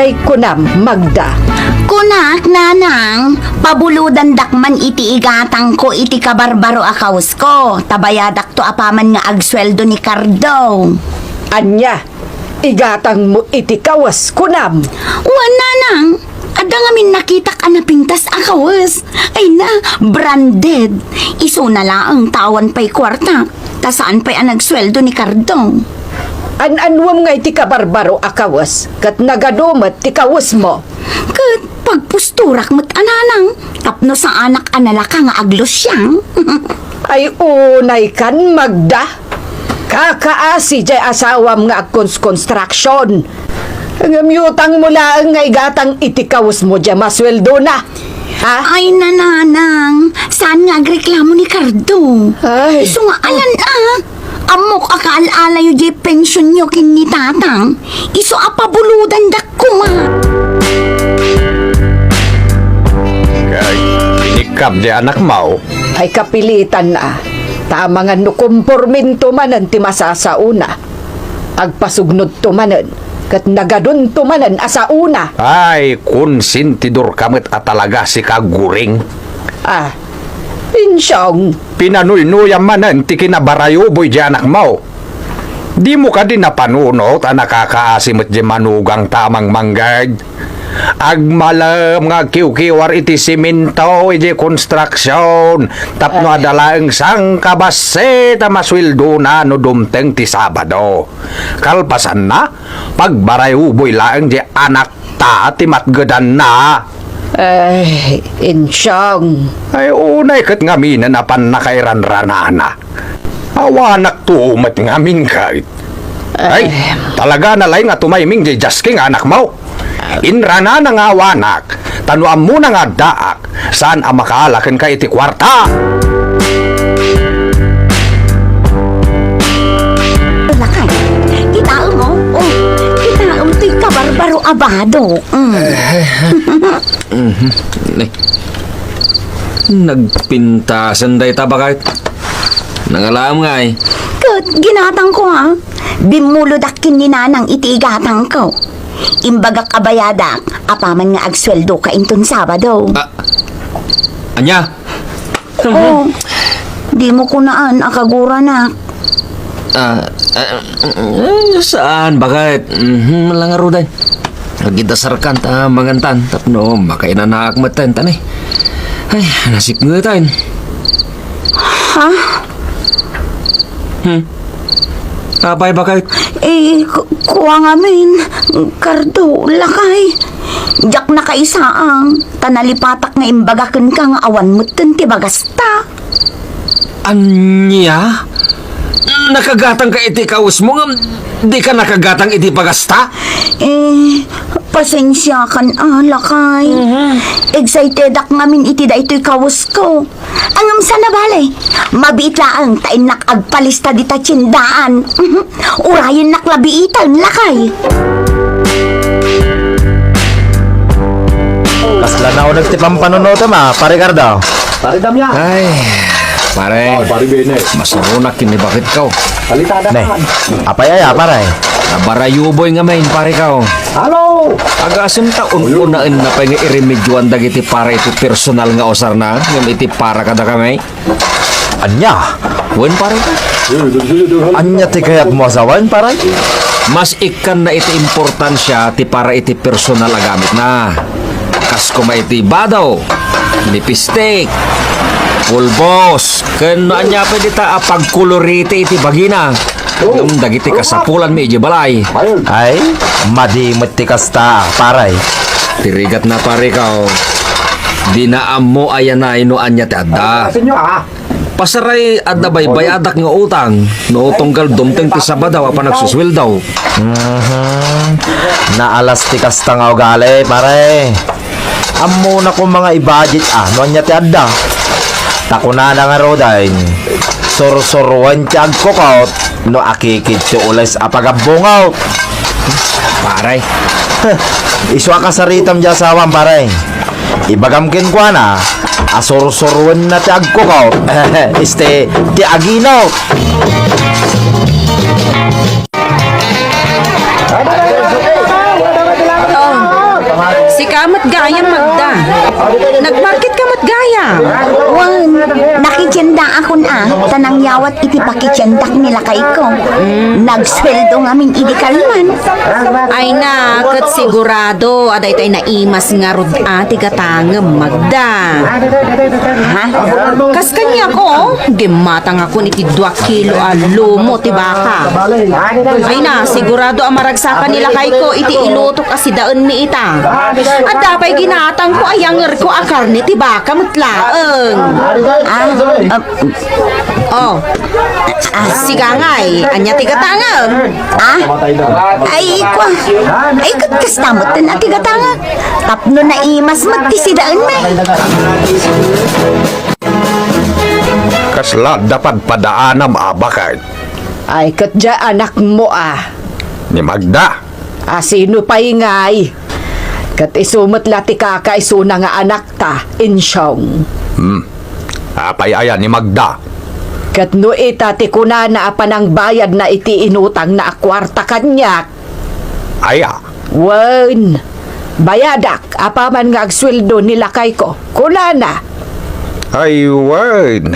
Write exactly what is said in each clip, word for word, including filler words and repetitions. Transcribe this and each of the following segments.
Ay, kunam, Magda. Kunak, Nanang, pabulodandak man iti igatangko iti kabarbaro a kawes ko, ta bayadakto apaman nga agsueldo ni Cardo. Ania, igatangmo iti kawes, kunam? Wen, Nanang, adda ngamin nakitak a napintas a kawes. Ay na, branded. Isuna laeng ta awan pay kuarta, ta saan pay a nagsueldo ni Cardo. An-anuem nga iti kabarbaro a kawes, ket nagadu met ti kawesmo. Ket pagpusturak met a, Nanang, tapno saanak a nalaka nga aglusiang. Ay, unaykan, Magda. Kakaasi jay asawam nga agkons-construction. Ngem iutangmo laeng nga igatang iti kawesmo jay masueldona. Ha? Ay, Nanang, saan nga agreklamo ni Cardo? Ay. Isu nga alan a. Ammok a kaal-alayo jay pensionyo ken ni Tatang. Isu a pabulodandak koma. Kay, inikab jay anakmo. Ay, kapilitan a. Ta amangan no komporminto manen ti masasaona. Agpasugnodto manen, ket nagadunto manen a saona. Ay, konsentidorka met a talaga, sika, Guring. Ah, Insyong. Pinanuynuyam manen ti kinabarayuboy di anakmo. Dimo kadi napanunot a nakakaasi met di manugangta a mangmangged? Agmalem nga agkiwkiwar iti semento idiay konstruksion tapno Ah. adda laeng sangkabassit a masueldona no dumteng ti Sabado. Kalpasanna, pagbarayuboy laeng di anakta ti matgedanna. Ay, Insyong. Ay, unay ket ngaminen a pannakairanranana. Awanakto met ngamin ket. Ay, Eh. talaga na laeng a tumayming jay jasking anakmo. Inranana nga awanak, ta no ammona nga addaak, saan a makaala kenka iti kuarta. Lakay, kitaem, oh. Oh, kitaem toy kabarbaro a bado. Mm. Mhm. Ay. Nagpintasen dayta, baket. Nangalaam ngay. Ket ginatangko, a. Bimmulodak ken ni Nanang iti igatangko. Imbagak a bayadak apaman nga agsueldoka inton Sabado. Ah, ania? Oh, dimo kunaan a kaguranak. Ah, ah, ah, saan, baket? Mhm, lang ngaruden. Agidasarkan ta mangantan tapno makainanaak metten, tani. Ay, nasipngetan. Ha? Hmm. Apay, baket? Eh, ku-, kua ngamin, Cardo, lakay. Diak nakaisaang, ta nalipatak nga imbaga kenka nga awan metten ti bagasta. Ania? Nakagatangka iti kawesmo ngem dika nakagatang iti pagasta? Eh, pasensiakan a, lakay. Mhm. Excitedak ngamin iti daytoy kawesko. Ngem saan a bale, mabiit laeng ta innak agpalista dita tiendaan. Urayennak la biiten, lakay. Kasla nauneg ti pampanunotem a, Pare Cardo. Pare Damian. Ay, pare. Oh, Pare Bene. Masuronak ken ni baketko. Salitada. Ne, apay aya, pare? Nabarayuboy ngamin, pareko. Hello! Agasem ta un-unaenna pay nga iremedioan dagiti para iti personal nga usarna, ngem iti para kadakami. Ania? Wen, pare. Ania ti kayatmo a sawen, pare? Mas ikkanna iti importansia ti para iti personal a gamitna. Kas koma iti bado, lipistik, pulbos, ken no ania pay dita a pagkolorete iti bagina. Ngem dagiti kasapulanmi idiay balay. Ay, madi met ti kasta, pare. Ti rigatna, pareko, dina ammo a yanay no ania ti adda. Pasaray, adda baybayadak nga utang no tunggal dumteng ti Sabado a panagsusueldo. Mhm. Naalas ti kasta nga ugali, pare. Ammona koma nga i-budget a no ania ti adda. Ta kunana ngaruden, sursuroen ti agkukot no akikid ti ules a pagabbungaw. Pare. Isu a kasaritam di asawam, pare. Ibagam kenkuana a sursuroenna ti agkukot. Este, ti agino. Tika met gayam, Magda. Nagmarket ka met gayam. Wen, nakitiendaakon a, ta nangyawat iti pakitiendak ni lakayko. Nagsueldo ngamin idi kalman. Ay na, ket sigurado a daytay naimas ngarud a ti gatangem, Magda. Ha? Kas kaniak, o, gimmatangakon iti dua kilo a lomo ti baka. Ay na, sigurado a maragsakan ni lakayko iti ilutok a sidaenmi ita. Adda pay ginatangko a yangerko a karne ti baka met laeng. Ah, ah, Oh. Ah, sigangay, ania ti gatangem? Ah? Ay, kua. Ay, ket kasta met a ti gatangek. Tapno naimas met ti sidaenmi. Kasla adda padpadaanam a baket? Ay, ket diay anakmo a. Ni Magda. A sino pay ngay? Ket isu met la ti kakaisuna nga anakta, Insyong. Hmm. Apay aya ni Magda? Ket no ita ti kunana a panangbayadna iti inutangna a kuarta kaniak. Aya? Wen, bayadak apaman nga agsueldo ni lakayko. Kunana. Ay, wen.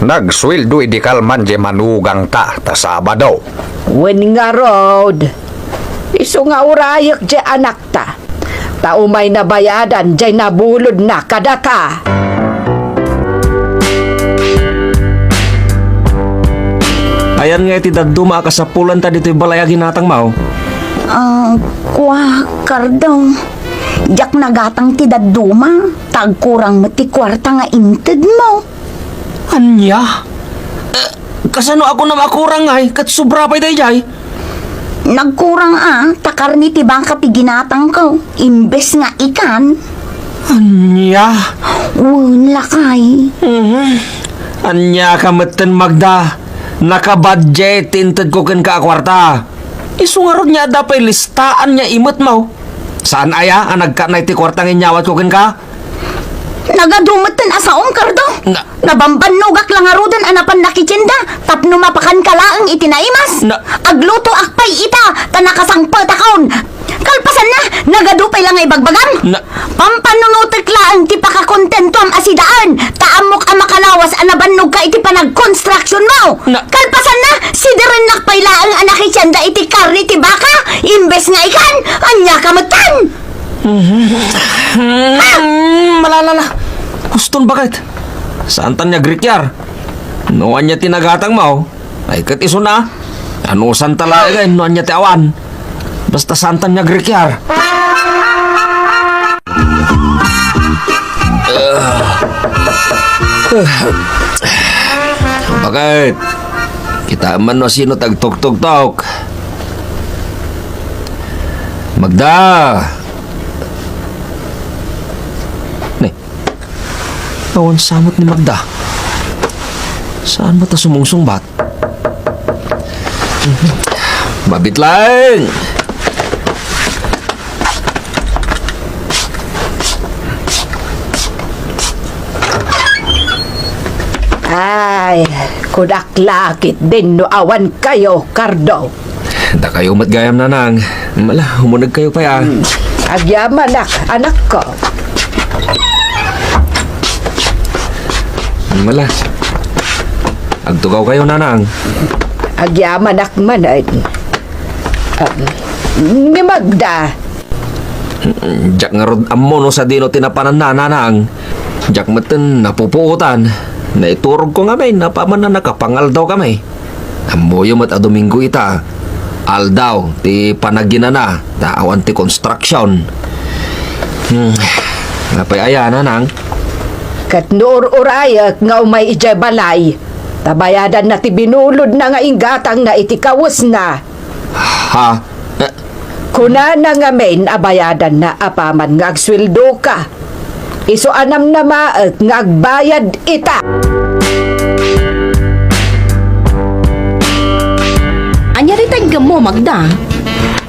Nagsueldo idi kalman diay manugangta ta Sabado. Wen ngarud, isu nga urayek diay anakta, ta umayna bayadan diay nabulodna kadata. Ayan nga iti dadduma a kasapulanta ditoy balay a ginatangmo? Ah, kua, Cardo. Diak nagatang ti dadduma, ta agkurang met ti kuarta nga intedmo. Ania? Eh, kasano a kunam a kurang ngay, ket sobra pay daydiay? Nagkurang a, ta karne ti baka ti ginatangko, imbes nga ikan. Ania? Wen, lakay. Mhm. Ania ka metten, Magda? Nakabudget ti intedko kenka a kuarta. Isu ngarud nga adda pay listaan nga imetmo. Saan aya a nagkatna iti kuarta nga inyawatko kenka? Nagadu metten a saom, Cardo. Na- Nabambannogak la ngaruden a napan nakitienda tapno mapakanka laeng iti naimas. Na- Aglutoak pay ita ta nakasangpetakon. Kalpasanna, nagadu pay la nga ibagbagam. Na- Pampanunotek laeng ti pakakontentuam a sidaen ta ammok a makalawas a nabannogka iti panagkonstruksionmo. Na- Kalpasanna, siderennak pay laeng a nakitienda iti karne ti baka imbes nga ikan. Ania ka metten? Hmm, malalala. Huston, baket? Saantan nga agrikyar? No ania ti nagatangmo, ay ket isuna. Anusanta laengen no ania ti awan. Basta saantan nga agrikyar. Baket? Kitaem man no sino ti agtuktugtok. Magda! Ne, awan sa met ni Magda. Saan met a sumungsungbat? Mabit laeng! Ay, kunak la ketdin no awan kayo, Cardo. Dakayo met gayam, Nanang. Mala, umuneg kayo pay, a. Hmm. Agyamanak, anakko. Mala. Agtugaw kayo, Nanang. Agyamanak manen. Um, ni Magda. Diak ngarud ammo no sadino ti napananna, Nanang. Diak metten napupuotan. Naiturogko ngamin, apaman a nakapangaldaw kami. Ammoyo met a Domingo ita. Aldaw ti panaginana, ta awan ti construction. Hmm, apay aya, Nanang? Ket no ur-urayek nga umay idiay balay, ta bayadanna ti binulodna nga inggatangna iti kawesna. Ha? Eh, Kunana ngamin a bayadanna apaman nga agsueldoka. Isu a namnamaek nga agbayad ita. Ania dayta iggemmo, Magda?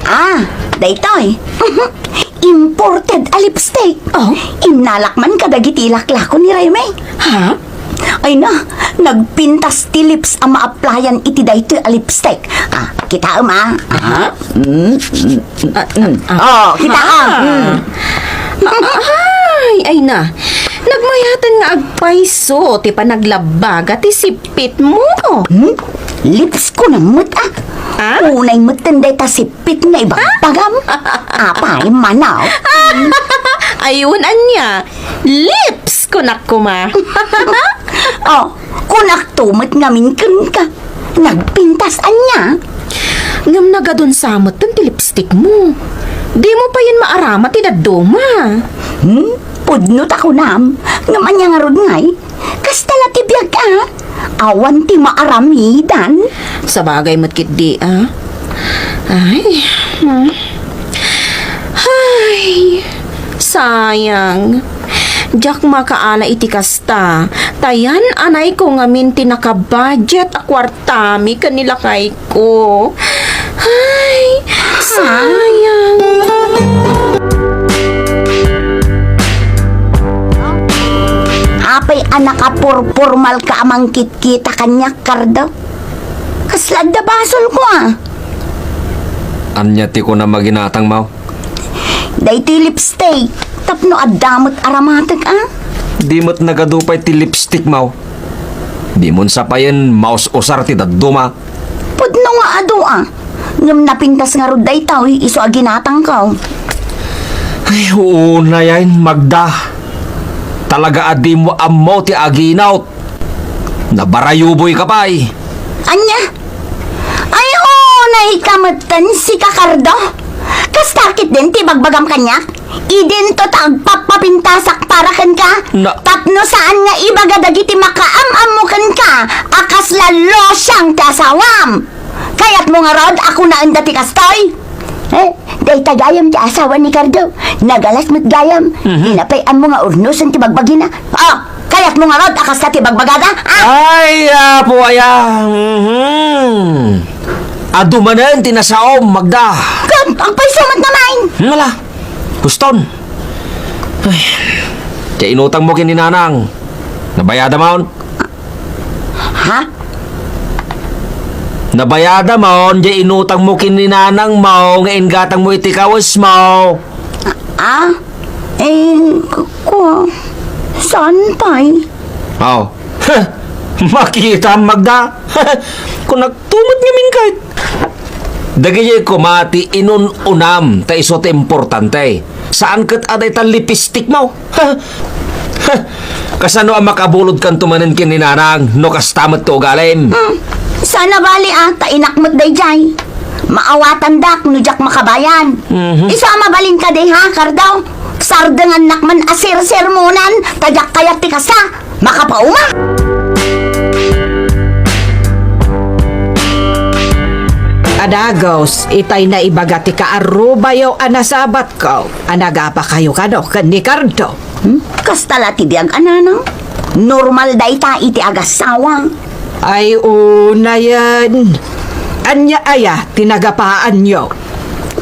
Ah, daytoy. Imported a lipstick. Oh? Innalak man kadagiti ilaklako ni Remy. Ha? Ay na, nagpintas ti lips a ma-applyan iti daytoy a lipstick. Ah, kitaem, ah. Ah? Mm, mm, mm. Ah, mm. Ah. Oh, kitaem. Ah. Mm. Ay, ay na. Nagmayaten nga agpayso ti panaglabbaga ti sippitmo. Hmm? Lips ko na met, ah. Ah? Unay met ten dayta sippit nga ibagbagam. Apay, manaw. Ayun, ania. Lips ko na kuma. Oh, kunakto met ngamin kenka. Nagpintas ania? Ngem nagadun sa met ti lipstick mo. Di mo payen maarama ti dadduma. Hmm? Pudno ta kunam. Ngem ania ngarud ngay? Kasta la ti biag, ah. Awan ti maaramidan. Sabagay met ketdi, ah. Ay. Hmm. Ay. Sayang. Diak makaala iti kasta. Ta yan-anayko ngamin ti naka-budget a kuartami ken ni lakayko. Ay, sayang. Apay a nakapurpurmalka a mangkitkita kaniak, Cardo? Kasla adda basolko, ah. Ania ti kunam a ginatangmo? Daytoy lipstick, tapno adda met aramatek, ah. Di met nagadu pay ti lipstickmo. Dimon sa payen maus-usar ti dadduma. Pudno nga adu, ah. Ngem napintas ngarud daytoy isu a ginatangko. Ay, unayen, Magda. Talaga a dimo ammo ti aginawt. Nabarayuboyka pay. Ania? Ay, unayka metten, sika, Cardo? Kasta ketdin ti bagbagam kaniak? Idinto ta agpappapintasak para kenka. Na- Tapno saan nga ibaga dagiti makaam-ammo kenka a kasla losiang ti asawam. Kayatmo ngarud a kunaenda ti kastoy? Eh, dayta gayam ti asawa ni Cardo. Nagalas met gayam. Mhm. Di na pay ammo nga urnosen ti bagbagina. Oh, kayatmo ngarud a kasta ti bagbagada? Ah! Ay, Apo aya. Mhm. Adu manen ti nasaom, Magda. Ket agpayso met ngamin. Ngala. Huston. Ay. Ti inutangmo ken ni Nanang. Nabayadamon? Ha? Nabayadamon diay inutangmo ken ni Nanangmo nga inggatangmo iti kawesmo. Ah? Eh, ku-, ku-, saan pay? Oh. Makitam, Magda. Kunakto met ngamin ket. Dagitoy koma ti inun-unam ta isu ti importante. Saan ket a dayta lipstickmo. Kasano a makabulodkanto manen ken ni Nanang no kasta met ti ugalim? Hmm. Saan a bali, ah, ta inak met daydiay. Maawatandak no diak makabayad. Mhm. Isu a mabalinka di, ha, Cardo? Sardengannak man a sersermonan, ta diak kayat ti kasta. Makapauma! A dagus, itay naibaga ti kaarrubayo a nasabatko a nagapakayo kano ken ni Cardo. Hmm? Kasta la ti biag a Nanang. Normal dayta iti agasawa. Ay, unayen. Ania aya ti nagapaanyo?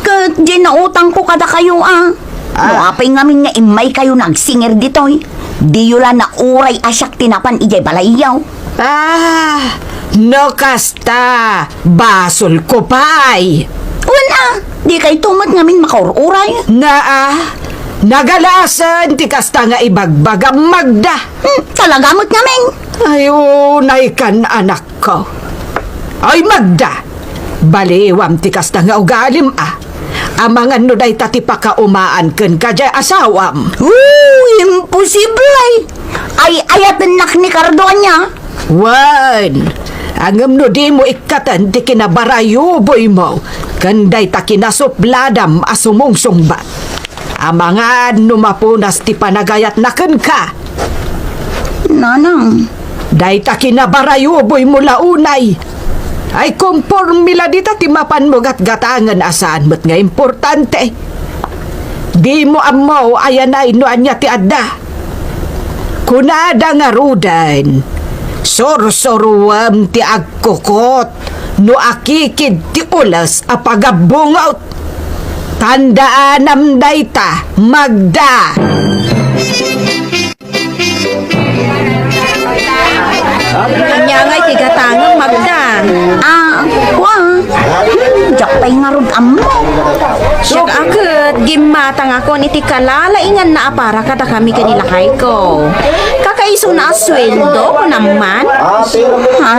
Ket diay nautangko kadakayo, a. Ah. No apay ngamin nga immaykayo nagsingir ditoy, diyo la nauray a siak ti napan idiay balayyo. Ah, no kasta, basolko pay. Wen a, dikayto met ngamin makaur-uray. Nga a, nagalasen ti kasta nga ibagbagam, Magda. Hmm, talaga met ngamin. Ay, unaykan, anakko. Ay, Magda, baliwam ti kasta nga ugalim, a. Amangan no dayta ti pakaumaan kenka diay asawam. Uy, imposible! Ay-ayatennak ni Cardo ania? Wen, ngem no dimo ikkaten ti kinabarayuboymo ken dayta kinasupladam a sumungsungbat. Amangan no mapunas ti panagayatna kenka. Nanang. Dayta kinabarayuboymo la unay. Ay, kompormi la dita ti mapanmo gatgatangen a saan met nga importante. Dimo ammo a yanay no ania ti adda. Kunada ngaruden, sursuruem ti agkukot no akikid ti ules a pagabbungot. Tandaanam dayta, Magda. Ania ngay ti gatangem, Magda? Ah, wa. Diak pay ngarud ammo. Siak a ket, gimmatangakon iti kalalainganna a para kadakami ken ni lakayko. Kakaisuna a sueldo, kunam man. Ha?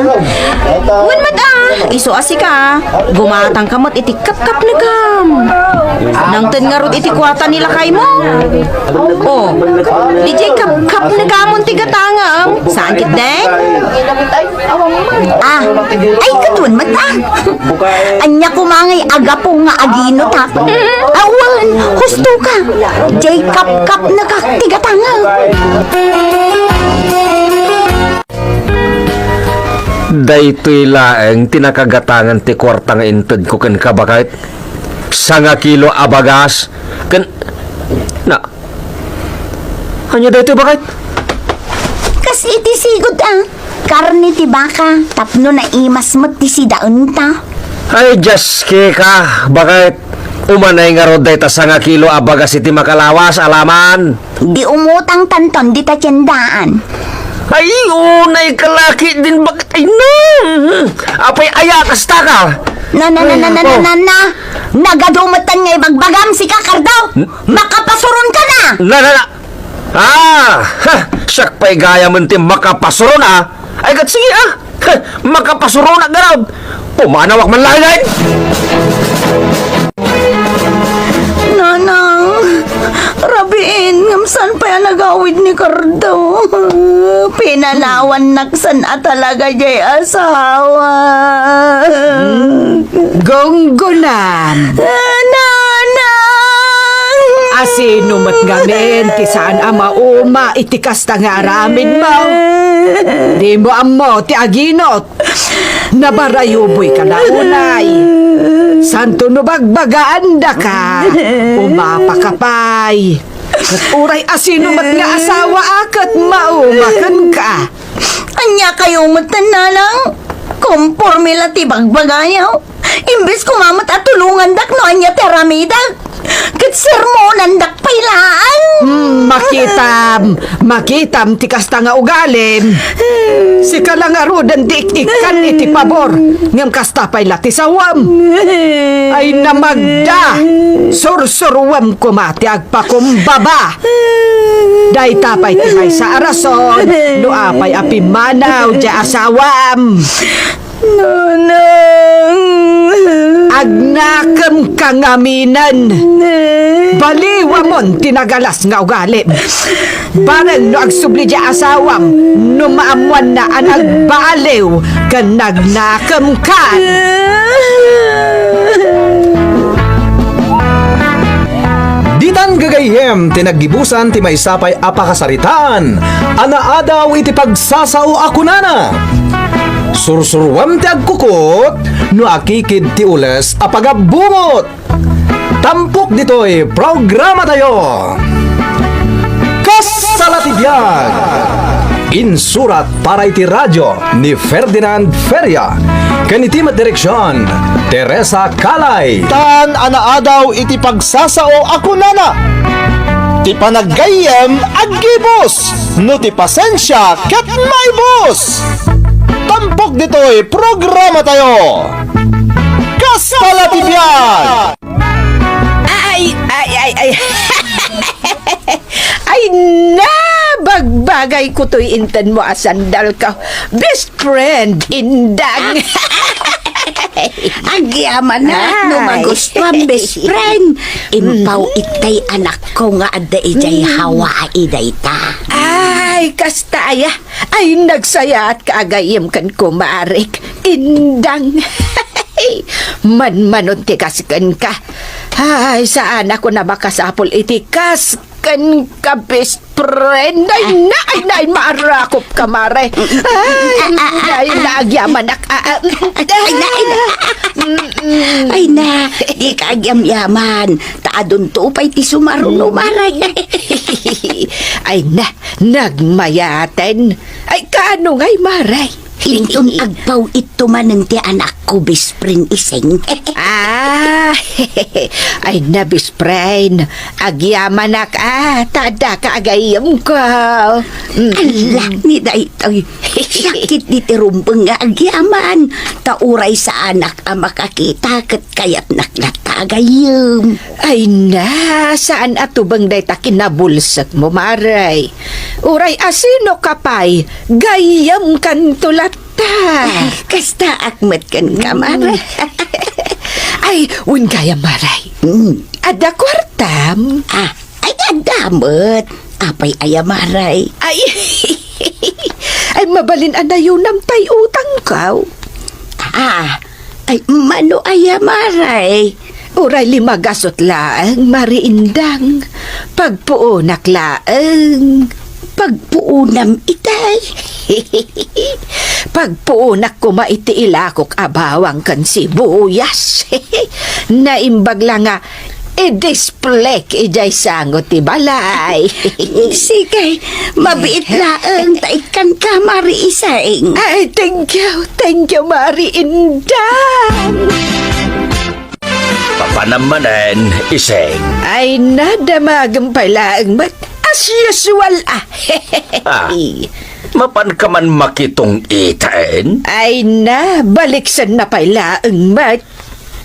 Wen met a, isu a sika, gumatangka met iti kapkapnekam. Nangted ngarud iti kuarta ni lakaymo. O, diay kapkapnekamon ti gatangem. Saan ketdi? Ah, ay, ket wen met a. Ania koma ngay a gapu nga aginot, ha? Awan, husto ka. Diay kapkapnekak ti gatangem. Daytoy laeng ti nakagatangan ti kuarta nga intedko kenka, baket. Sanga kilo a bagas, ken, na, ania daytoy, baket? Kas iti sigud a karne ti baka tapno naimas met ti sidaenta. Ay, Dios, kika, baket? Umanay ngarud dayta sanga kilo a bagas iti makalawas, alaman. Di umutangtanton dita tiendaan. Ay, unay ka laki din, baket? Ay, na. Apay, aya, kasta ka? Na, na, na, na, na, na, na, na. Nagadu metten nga ibagbagam, sika, Cardo. Makapasuron ka na. Na, na, na. Ah, ha, siak pay gayamen ti makapasuron, ah. Ay, ket sige, ah. Ha, makapasuron a garud. Pumanawak man laeng. Nanang, rabiin, ngem saan pay a nagawid ni Cardo? Pinalawannak san a talaga diay asawa. Gunggunam. Nanang! Asino met ngamin ti saan a mauma iti kasta nga aramidmo? Dimo ammo ti aginot. Nabarayuboy ka na unay. Santo no bagbagaandaka, umapa ka pay. Ket uray asino met nga asawa a ket mauma kenka. Ania kayo met, Nanang? Komporme la ti bagbagayo. Imbes koma met a tulongandak no ania ti aramidak, ket sermonandak pay laeng. Hmm, makitam, makitam ti kasta nga ugalim. Sika la ngaruden ti ik-ikkan iti pabor, ngem kasta pay la ti sawam. Ay, namagda, sursuruem koma ti ag- pakumbaba. Dayta pay ti maysa a rason no apay a pimmanaw ti asawam. Nanang! Agnakem ka ngaminen. Baliwamon ti nagalas nga ugalim. Bareng no agsubli ti asawam, no maammoanna a nagbaliw ken nagnakem ka. Ditan gagayyem ti naggibusan ti maysa pay a pakasaritaan a naadaw iti pagsasao a kunana, "Sursuruem ti agkukot no akikid ti ules a pagabbungot." Tampok ditoy programatayo, Kasta la ti Biag. Insurat para iti radio ni Ferdinand Feria, ken iti met direksion, Teresa Calay. Tan a naadaw iti pagsasao a kunana, "Ti panaggayyem aggibus, no ti pasensia ket maibus." Tampok ditoy programatayo, Kasta la ti Biag. Ay, ay, ay, ay. Ay, na! Bagbagay ko toy intanmo a sandal ka. Best friend, Indang. Agyamanak no magustuam, best friend. Impaw itay anakko nga adda idiay Hawaii dayta. Ay, kasta aya. Ay, nagsayaat ka agayem ken kumarek. Indang. Manmanon ti kas kenka. Ay, saan ako na makasapul iti kas kenka, best friend. Ay, na, ay, na, ay, maarakop ka, mare. Ay, ay, na, agyamanak. Ah, ah, ay, na, ay, na. Mm-mm. Ay, na, di ka agyamyaman. Ta adunto pay ti sumaruno, mare. Ay, na, nagmayaten. Ay, kaano ngay, mare? Inton agpaw-itto manen ti anakko, best friend Iseng. Ah, ay na, best friend. Agyamanak, ah, ta addaka a gayyemko. Mm. Ala, ni daytoy. Sakit di ti rumbeng nga agyaman. Ta uray saanak a makakita ket kayatnak latta a gayyem. Ay na, saan a tubeng dayta kinabulsekmo, Mare. Uray asinoka pay, gayyemkanto latta. Kastaak met kenka, Mare. Ay, wen gayam, Mare. Mm. Adda kuartam? Ah, ay, adda met. Apay aya, Mare? Ay, ay, mabalin a nayonam tay utangko. Ah, ay, mano aya, Mare? Uray lima gasut laeng, Mare Indang. Pagpuonak laeng. Pagpuonam itay? Pagpuonak koma iti ilakok a bawang ken sibuyas. Naimbag la nga i-display idiay sango ti balay. Sige, mabiit laeng ta ikkanka, Mare Iseng. Ay, thank you. Thank you, Mare Indang. Papanam manen, Iseng? Ay, nadamagem pay laeng met. As usual, ah. Ah, mapanka man makitong-iten? Ay na, baliksenna pay laeng met.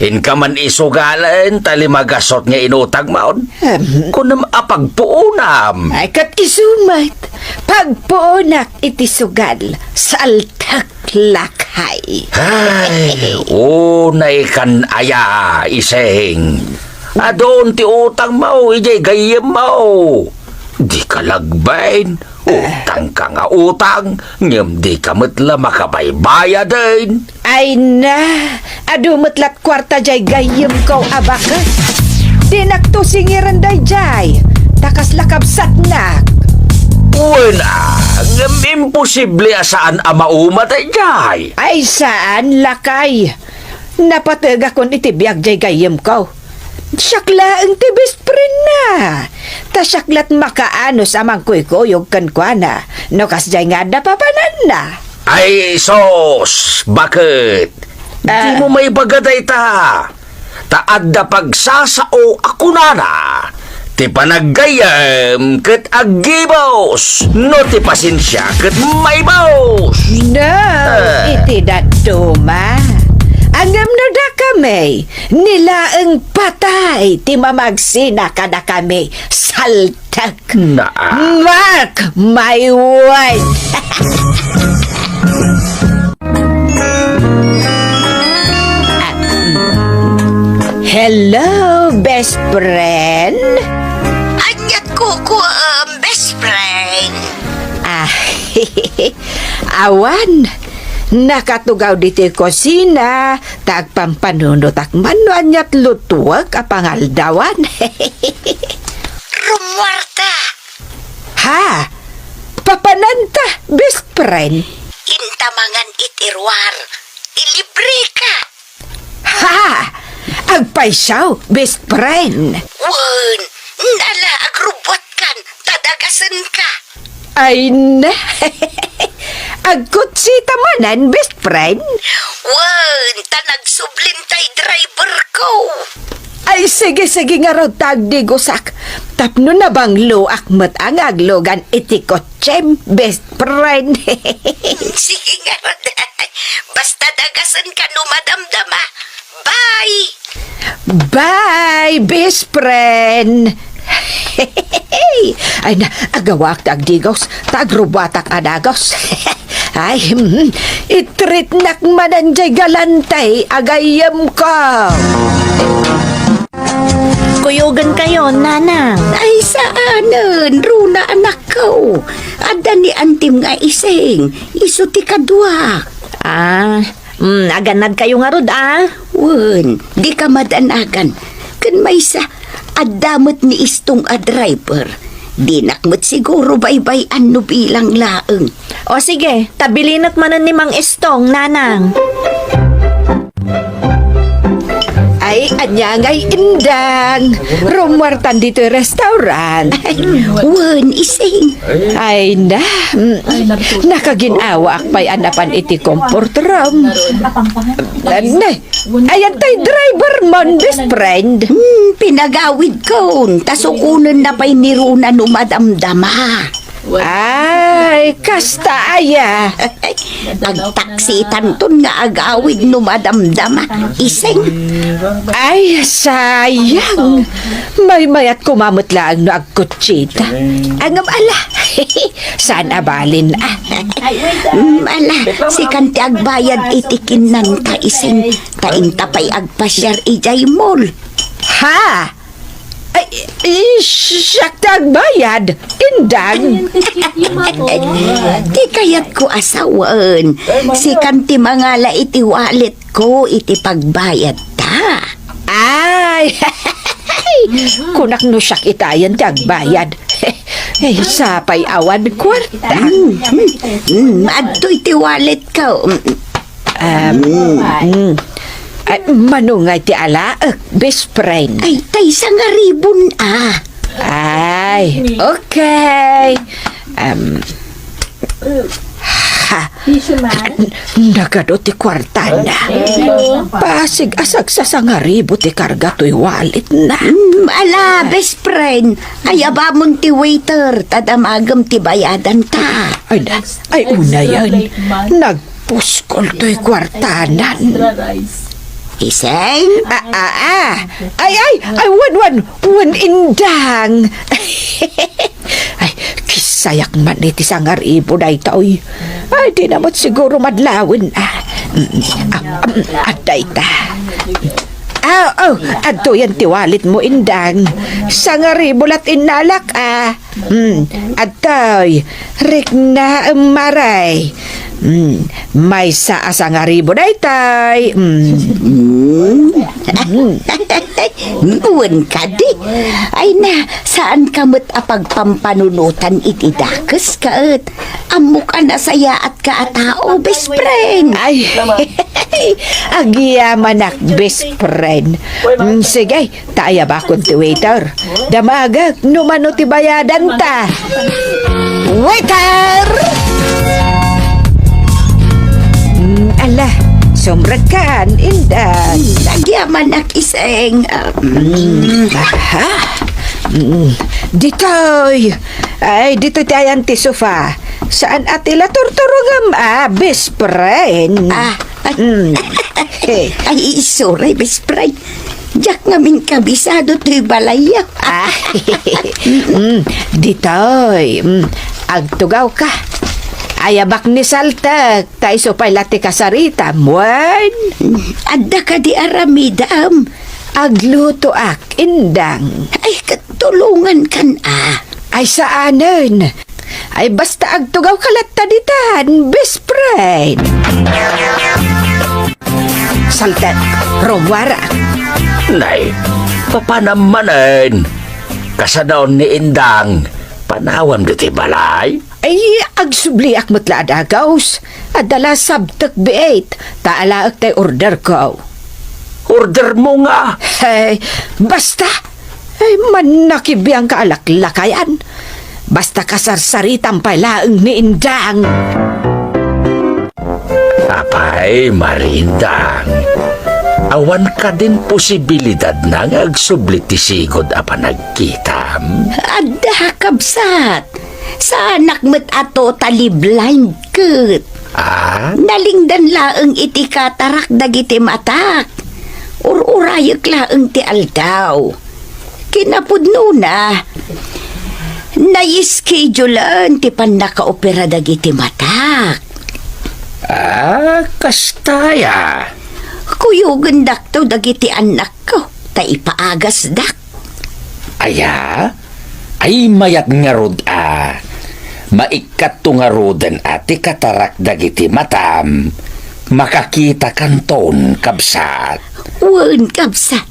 Inka man isugalen ta lima gasut nga inutangmon. Em. Kunam a pagpuonam. Ay, ket isu met. Pagpuonak iti sugal, saltek lakay. Ay, unay kan aya, Iseng. Adun ti utangmo idiay gayyemmo. Dika lagbain. Utangka nga utang, ngem dika met la makabaybayaden. Ay na, adu met lat kuarta diay gayyemko a baket. Dinakto singiren daydiay, ta kasla kabsatnak. Wen a, ngem imposible a saan a mauma daydiay. Ay saan, lakay. Napategakon iti biag diay gayyemko. Siak laeng ti best friend na. Ta siak lat makaanus a mangkuykuyog kenkuana no kasdiay nga adda papananna. Ay, sus, baket? Ah. Dimo maibaga dayta. Ta adda pagsasao a kunana, ti panaggayyem ket aggibus, no ti pasensia ket maibus. No, ah, iti dadduma. Ngem no dakami, ni laeng patay ti mamagsina kadakami, saltek. Naa. Mark my word. Hello, best friend. Aniat kukuam, best friend? Ah, awan. Nakatugaw ditoy kusina, ta agpampanunotak man no aniat lutuek a pangaldawan. Rummuarta. Ha? Papananta, best friend? Inta mangan iti ruar. Ilibreka. Ha! Agpayso, best friend. Wen, nala agrubbuatkan, ta dagasenka. Ay na. Agkutsita manen, best friend? Wen, ta nagsublin tay driverko. Ay, sige, sige ngarud ta agdigusak. Tapno nabangloak met a nga aglugan iti kutsem, best friend. Sige ngarud. Basta dagasenka no madamdama. Bye! Bye, best friend! Ay na, agawaak ti agdigos, ta agrubbuatak a dagos. Ay, hmm, itreatnak manen diay galante a gayyemko. Kuyogenkayo, Nanang. Ay, saanen, Runa, anakko. Adda ni antim nga Iseng, isu ti kaduak. Ah, mm, agannadkayo ngarud, ah. Wen, dika madanagan. Ken maysa, adda met ni Istong a driver. Dinak met siguro baybay-an no bilang laeng. O sige, ta bilinek manen ni Mang Istong, Nanang. Ay, ania ngay, Indang? Rummuartan ditoy restaurant. Wen, Ising. Ay na, mm, nakagin-awaak pay a napan iti comfort room. Nay, ayan tay driver mon, best friend. Hmm, pinagawidkon, ta sukonenna pay ni Rona no madamdama. Ay, kasta aya. Agtaksitanton nga agawid no madamdama, Ising. Ay, sayang. Maymayat koma met laeng no agkutsita. Ngem ala, saan a balin, ah. Mm, ala, sikan ti agbayad iti kinnanta, Ising. Ta inta pay agpasiar idiay mall. Ha? Ay, i-, siak ti agbayad, Indang. Ti kayatko a sawen, sikan ti mangala iti walletko iti pagbayadta. Ay, kunak no siak itayen ti agbayad. Eh, sapay awan kuarta. Mm, mm, mm, adtoy ti walletko. Mm, mm. Ay, mano ngay ti alaek, best friend? Ay, tay sangaribon, ah. Ay, okay. Um, ha, nagadu ti kuartana. Basig a sagsasangaribo ti karga toy walletna. Mm, ala, best friend. Ayabamon ti waiter, ta damagem ti bayadanta. Ay, na, ay, unayen. Nag- Puskol toy kuartanan. Ising? Ah, ah, ah. Ay, ay, ay, wen, wen, wen, Indang. Ay, kisayak man iti sangaribo daytoy. Ay, di na met siguro madlawen, ah. Mm, ah, mm, adda ita. Ah, oh, adtoyen ti walletmo, Indang. Sangaribo lat innalak, ah. Mm, adtoy, rikna, em, maray. Mm, maysa a sangaribo daytoy. Mm. Mm. Wen kadi. Ay na, saan ka met a pagpampanunotan iti dakes ka et. Ammok a nasayaat ka a tao, best friend. Ay, agyamanak, best friend. Mm, sige, ta ayabakon ti waiter. Damagek no mano ti bayadanta. Waiter! Mm, ala, sumrekkan, Indang. Agyamanak, Ising. Ah, mm. Aha. Mm, ditoy. Ay, ditoy ti ayan ti sofa. Saan a ti la turturungem, ah, best friend? Ah, ay. Mm. Ay, sorry, best friend. Diak ngamin kabisado toy balay. Ah. Mm, ditoy. Mm, agtugawka. Ayabak ni saltek, ta isu pay la ti kasaritam, wen? Adda kadi aramidem? Aglutoak, Indang. Ay, ket tulongankan, ah. Ay, saanen. Ay, basta agtugawka latta ditan, best friend. Saltek, rummuarak. Nay, papanam manen? Kasano ni Indang? Panawem ditoy balay? Ay, agsubliak met la a dagus. Adda la sabtek biit, ta alaek tay orderko. Ordermo nga? Ay, basta. Ay, mannakibiang ka a laklakayan. Basta kasarsaritam pay laeng ni Indang. Apay, Marindang, awan kadin posibilidadna nga agsubli ti sigud a panagkitam? Adda, kabsat. Saanak met a totally blind ket. Ah? Nalingdan laeng iti katarak dagiti matak. Ur-urayek laeng ti aldaw. Kinapudnona, naischedulean ti pannakaopera dagiti matak. Ah, kasta aya? Kuyogendakto dagiti annakko ta ipaagasdak. Aya? Ay, mayat ngarud a. Maikkatto ngaruden a ti katarak dagiti matam. Makakitakanton, kabsat. Wen, kabsat.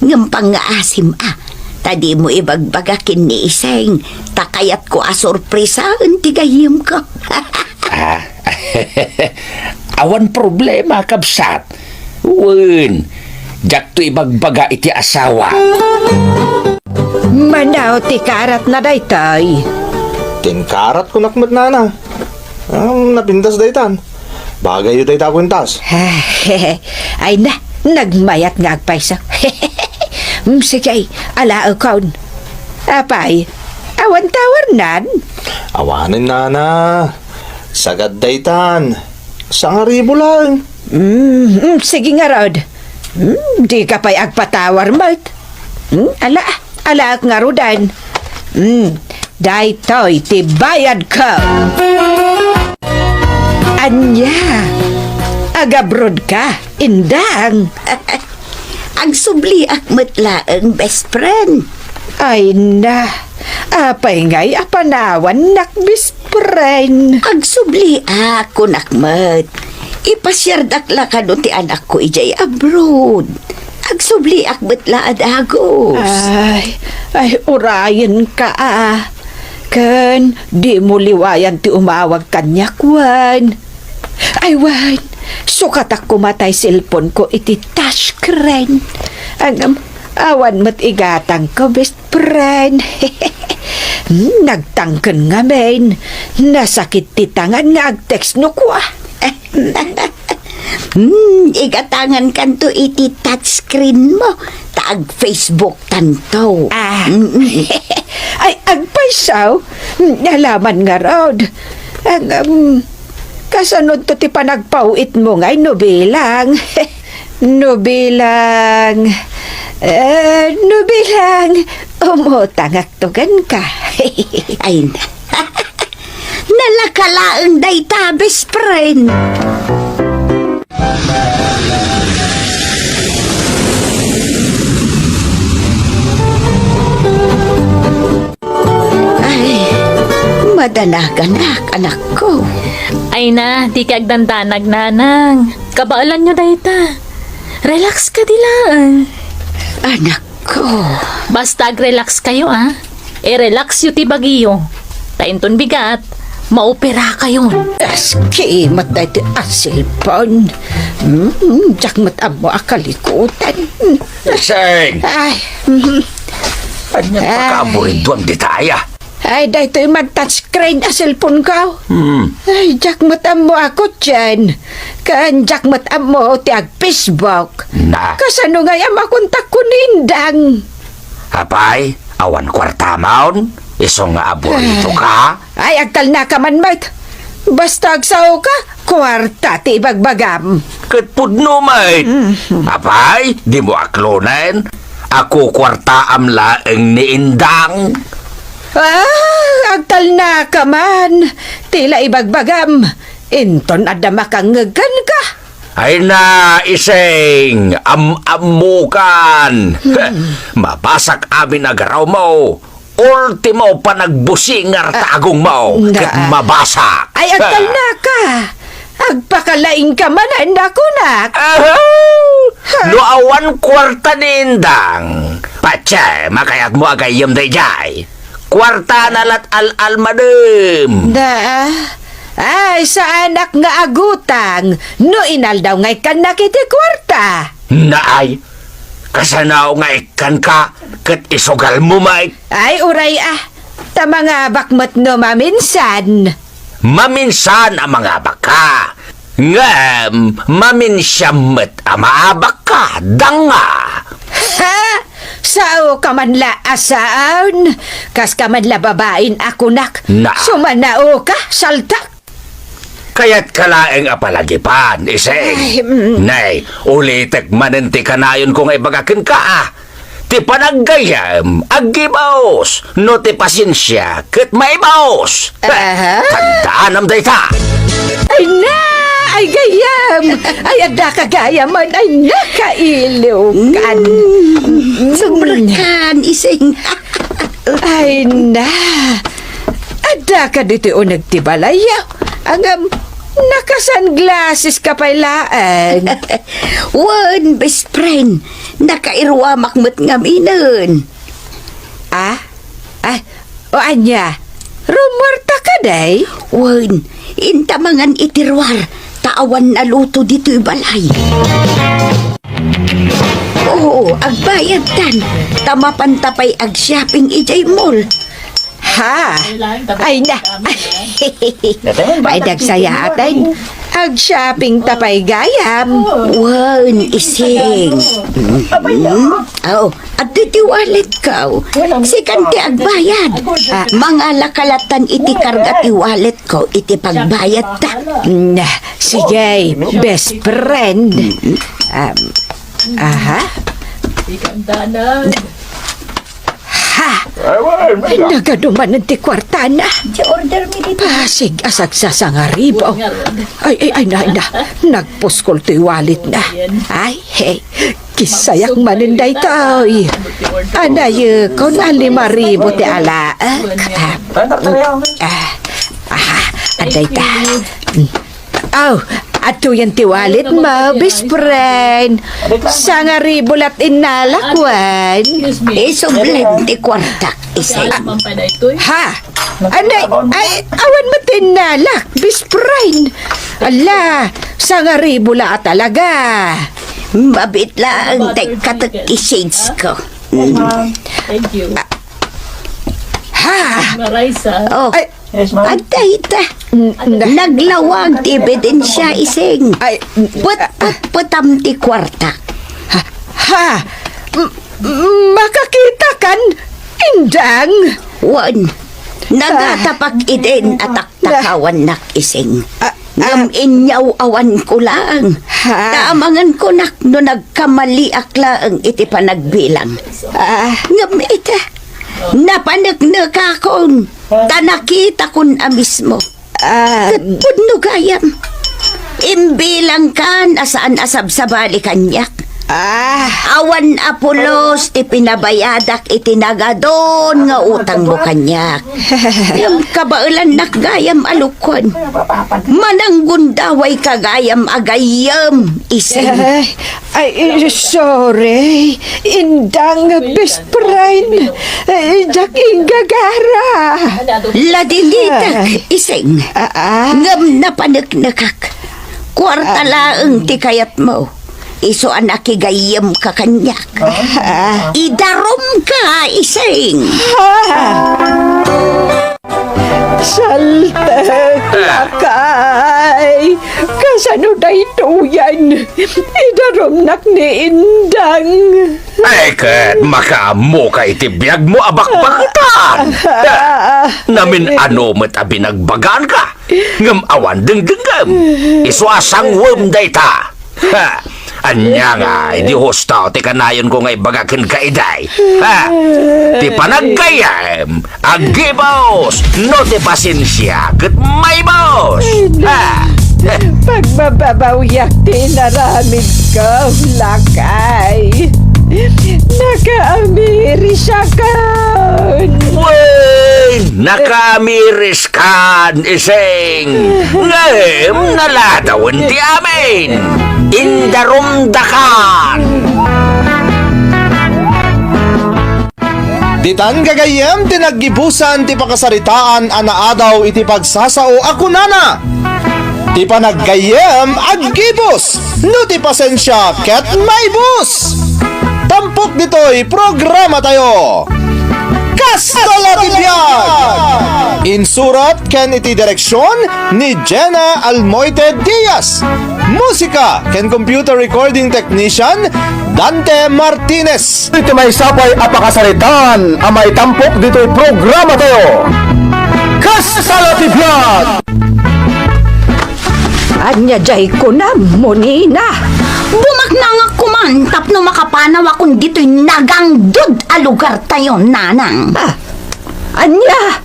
Ngem pangngaasim a. Ta dimo ibagbaga ken ni Iseng, ta kayatko a sorpresaen ti gayyemko. Ah, awan problema, kabsat. Wen, Diakto ibagbaga iti asawa. Mano ti karatna daytoy? Ti inkaratko met, nana. Am, napintas daytan. Bagayyo dayta a kuintas. Ay na, nagmayat nga agpayso. Mm, sige, alaekon. Apay, awan tawarnan? Awanen, nana. Sagad daytan. Sangaribu laeng. Mm, mm, sige ngarud. Mm, dika pay agpatawar met. Mm, ala, alaek ngaruden. Mm, daytoy ti bayadko. Ania? Agabrodka, Indang? Agsubliak met laeng, best friend. Ay na, apay ngay a panawannak, best friend? Agsubliak, kunak met. Ipasiardak la kano ti anakko idiay abroad. Agsubliak met la a dagus. Ay, ay, urayenka a. Ken dimo liwayan ti umawag kaniak wen. Ay wen, sukatak koma tay cellphone ko iti touchscreen. Ngem, awan met igatangko, best friend. Hmm, nagtangken ngamin. Nasakit ti tangan nga agtext no kua. Hmm, igatangankanto iti touchscreen mo, ta ag-Facebook tanto. Ah. Mm. Ay, agpayso, alaman ngarud. Ang, um, kasano to ti panagpaw-it mo ngay no bilang? No bilang, eh, no bilang, umutangakto kenka. Ay, na. Nalaka laeng dayta, best friend. Ay, madanaganak, anakko. Ay na, dika agdandanag, nanang. Kabaelanyo dayta. Relax kadi laeng. Anakko. Basta ag-relax kayo, ah. I-relax yo ti bagiyo. Ta inton bigat, maopera kayon. Aski met daytoy a cellphone. Hmm, diak met ammo a kalikutan. Iseng! Ay, mhm. Ania, ah, pakaaburiduam dita aya? Ay, daytoy man touchscreen a cellphone ko. Hmm. Ay, diak met ammo a kutien. Ken diak met ammo ti ag-Facebook. Na. Kasano ngay a makontakko ni Indang? Apay, awan kuartamon? Isu nga aburidoka? Ay, agtalnaka man met. Basta agsaoka, kuarta ti ibagbagam. Ket pudno met. Mm. Apay, dimo aklonen? Akukuartaam laeng ni Indang. Ah, agtalnaka man. Ti la ibagbagam. Inton adda makangngeg kenka. Ay na, Iseng, am-ammokan. Hmm. Mabasak amin a garawmo. Ultimo panagbusingar ta agongmo, na, ket mabasak. Ay, agtalnaka. Agpakalaingka manen a kunak. Aha! Ha? No awan kuarta ni Indang, patse, makayatmo a gayyem daydiay. Kuartana lat al-almadem. Na, ay, saanak nga agutang no inaldaw nga ikkannak iti kuarta. Naay, kasano nga ikkanka ket isugalmo met? Ay, uray a, ta mangabak met no maminsan. Maminsan a mangabakka. Ngem, maminsan met a maabakka, danga. Ha? Saoka man la a saan? Kaska man la babain a kunak. Na. Sumanaoka, saltak. Kayatka laeng a palagipan, Iseng. Ay, mm. Nay, ulitek manen ti kanayonko nga ibaga kenka, ah. Ti panaggayyem, aggibaos, no ti pasensia, ket maibaos. Aha. Tandaanam dayta. Ay na! Ay gayyem! Ay, adda ka gayamen! Ay, nakailiwkan! Mm. Sobrakan, Iseng. Ay na! Adda ka ditoy uneg ti balay, ah. Ngem, naka-sunglasses ka pay laeng. Wen, best friend. Nakairuamak met ngaminen. Ah? Ay, o ania? Rummuarta kadi? Wen, inta mangan iti ruar, ta awan naluto ditoy balay. O, agbayadtan. Ta mapanta pay ag-shopping idiay mall. Ha? Ay na. Ay, nagsayaaten. Ag-shopping ta pay gayam. Wen, Ising. Mm. Aw, adtoy ti wallet ko. Sikan ti agbayad. Ah, mangala ka lattan iti karga ti wallet ko iti pagbayadta. Mm, sige, best friend. Um, aha. Ikaw, Danang. Ha! Ay, wala, wala. Nagadu manen ti kuartana. Ti order mi dito. Pasig a sagsasangaribo. Nga ron. Ay, ay, ay, na, na. Nagpuskol toy wallet na. Ayan. Ay, hey. Kisayak manen daytoy. Anayen, kun a lima ribu ti alaek. Ah, ah, ah, adayta. Aw, adtoyen ti wallet mo, best friend. Sangaribu lat innalak wen. Isublen ti kuartak, Ising. Ha? Anay, ay, awan met ti innalak, best friend. Ala, sangaribu la a talaga. Mabit laeng ti katekisage ko. Yes, ma'am. Thank you. Ha? Marisa. Oh. Ay, Yes, ma'am. Adda ita. N-, n-, Naglawag ti ebidensia, Ising. Ay, pet, pet, petam ti kuarta. Ha? Ha? M-, makakita kan, Indang? Wen. Nagatapak idin a taktakawannak, Ising. Ah, Ngem ah. Inyaw-awan ko laeng. Ha? Ta amangan ko nak no nagkamaliak laeng iti panagbilang. Ah. Ngem ita, napaneknekakon. Ta nakitakon a mismo. Ah. Ket pudno gayam. Imbilangkan a saan a sabsabali kaniak. Ah. Awan a pulos ti pinabayadak iti nagadun nga utangmo kaniak. Ngem kabaelannak gayam a lukon. Mananggundaway ka gayam a gayyem, Ising. Eh, Ay, sorry. Indang, best friend. Eh, diak inggagara. Ladinitek, Ising. Ah, ah. Ngem napaneknekak. Kuarta laeng ti kayatmo. Isu a nakigayyemka kaniak. Ah. Idarumka, Ising. Ah. Saltek, lakay. Kasano daytoyen? Idarumnak ni Indang. Ay, ket makaammoka iti biagmo a bakbaketan. Namin-ano met a binagbagaanka, ngem awan dengdengngem. Isu a sangwem dayta. Ha! Ania nga, idi husto ti kanayonko nga ibaga kenka idi? Ha! Ti panaggayyem, aggibus, no ti pasensia, ket maibus! Ha! Pagbababawiak ti inaramidko, lakay. Nakaamirisakon. Wen, nakaamiris kan, Ising, ngem naladawen ti amin. Indarumdakan. Ditan gagayyem ti naggibusan ti pakasaritaan a naadaw iti pagsasao a kunana, ti panaggayyem aggibus, no ti pasensia ket maibus. Tampok ditoy programa tayo. Kasta la ti biag! Insurat ken iti direksion ni Jenna Almoite Diaz. Musika ken computer recording technician, Dante Martinez. Iti maysa pay a pakasaritaan a maitampok ditoy programa tayo. Kasta la ti biag! Ania jay kunam, Monina? Bumaknangak koman tapno makapanawakon ditoy nagangdud a lugartayo, Nanang. Ah, ania?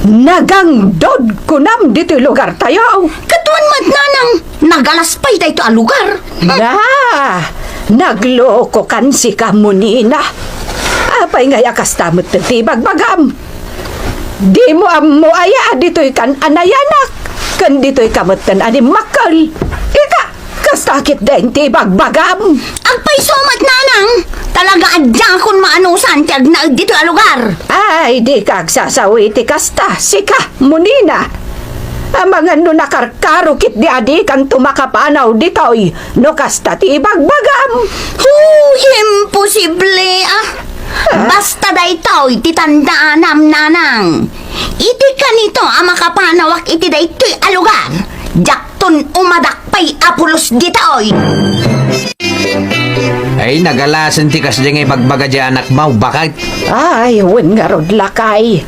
Nagangdud kunam ditoy lugartayo? Ket wen met, Nanang, nagalas pay daytoy a lugar. Na, naglokokan sika, Monina. Apay ngay a kasta met ti bagbagam? Dimo ammo aya a ditoy kan a nayanak, ken ditoy ka metten a dimmakkel. Ita, kasta ketdin ti ibagbagam. Agpayso met, Nanang, talaga a diakon maanusan ti agnaed ditoy a lugar. Ay, dika agsasawi ti kasta, sika, Monina. Amangan no nakarkaro ketdi a dikanto makapanaw ditoy no kasta ti ibagbagam. Hu, imposible, ah. Basta daytoy ti tandaanam, nanang. Iti kanito a makapanawak iti daytoy a lugar, diakton umadak pay a pulos ditoy. Ay, nagalasen ti kasdiay nga ibagbaga diay anakmo, baket. Ay, wen ngarud, lakay.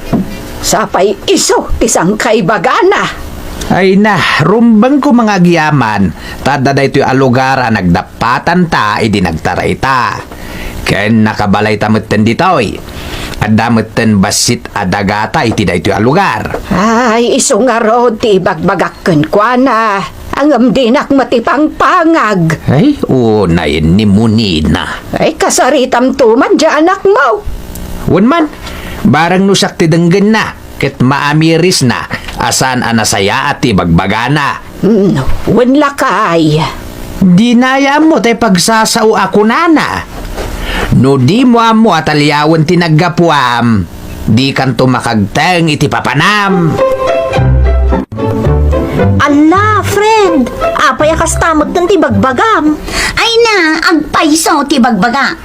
Sapay isu ti sangkaibagana. Ay na, rumbeng koma nga agyaman, ta adda daytoy a lugar a nagdappatanta idi nagtarayta. Ken nakabalayta metten ditoy. Adda metten bassit a dagata iti daytoy a lugar. Ay, isu ngarud ti ibagbagak kenkuana. Ngem dinak met ipangpangag. Ay, unay ni Munina. Ay, kasaritamto man diay anakmo. Wen man, barang no siak ti denggenna, ket maamirisna a saan a nasayaat ti ibagbagana. Hmm, wen lakay. Dina aya ammo tay pagsasao a kunana. No dimo ammo a taliawen ti naggapuam, dikanto makagteng iti papanam. Ala, friend! Apay a kasta metten ti bagbagam? Ay na, agpayso ti bagbaga.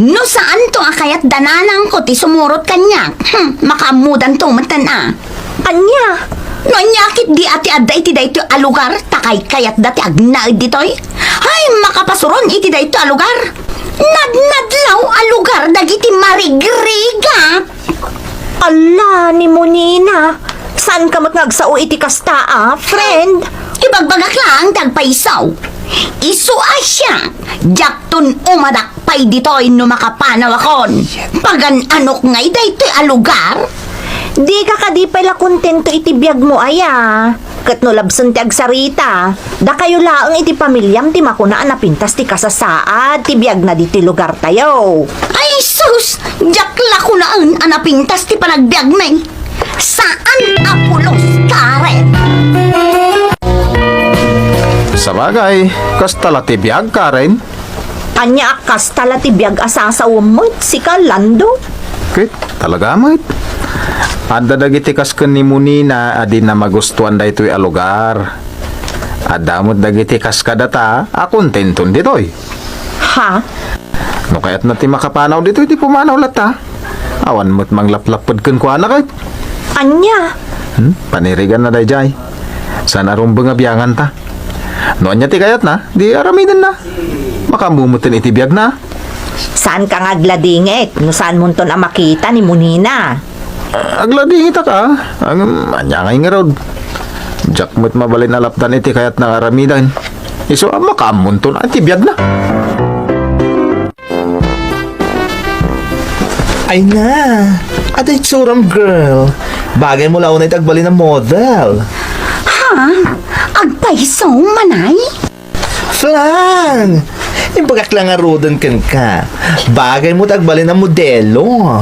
No saanto a kayat da nanangko ti sumurot kaniak, hmm, makaammodanto metten a. Ania? No ania ketdi a ti adda iti daytoy a lugar, ta kaykayatda ti agnaed ditoy? Ay, makapasuron iti daytoy a lugar. Nadnadlaw a lugar dagiti marigrigat. Ala, ni Monina, saanka met nga agsao iti kasta a, friend? Ibagbagak laeng ti agpayso. Isu a siak, diakton umadak pay ditoy no makapanawakon. Pagan-anok ngay daytoy a lugar? Dika kadi pay la kontento iti biagmo aya? Ket no labsen ti agsarita, dakayo laeng iti pamiliam ti makuna a napintas ti kasasaad ti biagna ditoy lugartayo. Ay sus! Diak la kunaen a napintas ti panagbiagmi. Saan a pulos, Karen? Sabagay, kasta la ti biag, Karen. Ania a kasta la ti biag a sasawem met, sika, Lando? Ket, talaga met. Adda dagiti kas ken ni Monina a dina magustuan daytoy a lugar. Adda met dagiti kas kadata a kontenton ditoy. Ha? No kayatna ti makapanaw ditoy, ti pumanaw latta. Awan met manglaplapped kenkuana ket. Ania? Hmm? Paniriganna daydiay. Saan a rumbeng a bianganta. No ania ti kayatna, di aramidenna. Makaammo metten iti biagna. Saanka nga agladingit no saanmonton a makita ni Monina? Ah, agladingitak a. Ang, ania ngay ngarud? Diak met mabalin a lapdan iti kayatna nga aramiden. Isu a makaammonton a ti biagna. Ay na, adda itsuram, girl. Bagay mo la unay ti agbalin a model. Ha? Agpayso, manay? Flan! Imbagak la ngaruden kenka. Bagay mo ti agbalin a modelo.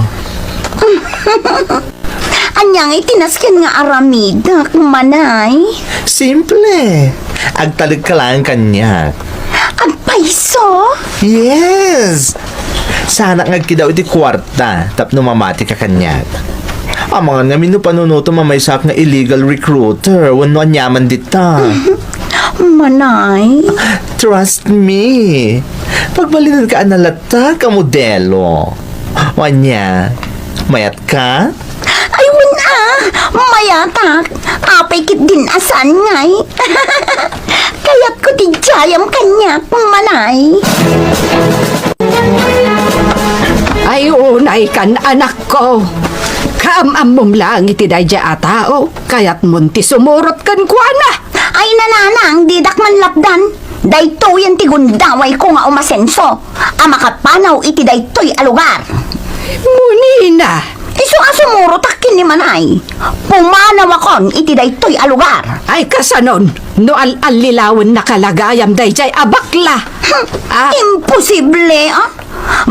Ania nga iti nasken nga aramidek, manay? Simple. Agtalekka laeng kaniak. Agpayso? Yes! Saanak nga agkidaw iti kuarta tapno mamatika kaniak. Amangan ngamin no panunotem a maysaak nga illegal recruiter wenno aniaman dita. Manay? Trust me. Pagbalinenka a nalatta ka modelo. Ania, mayatka? Ay, wen a! Mayatak! Apay ketdin a saan ngay? Kayatko ti dayam kaniak, manay. Ay, unaykan, anakko. Kaam-ammom laeng iti daydiay a tao, kayatmon ti sumurot kenkuana. Ay, nanang, didak man lapdan. Daytoyen ti gundawayko nga umasenso a makapanaw iti daytoy a lugar. Munina! Isu a sumurotak ken ni Manay. Pumanawakon iti daytoy a lugar. Ay, kasanon, no al-allilawennaka la gayam daydiay a bakla? Hmm, ah. Imposible, ah.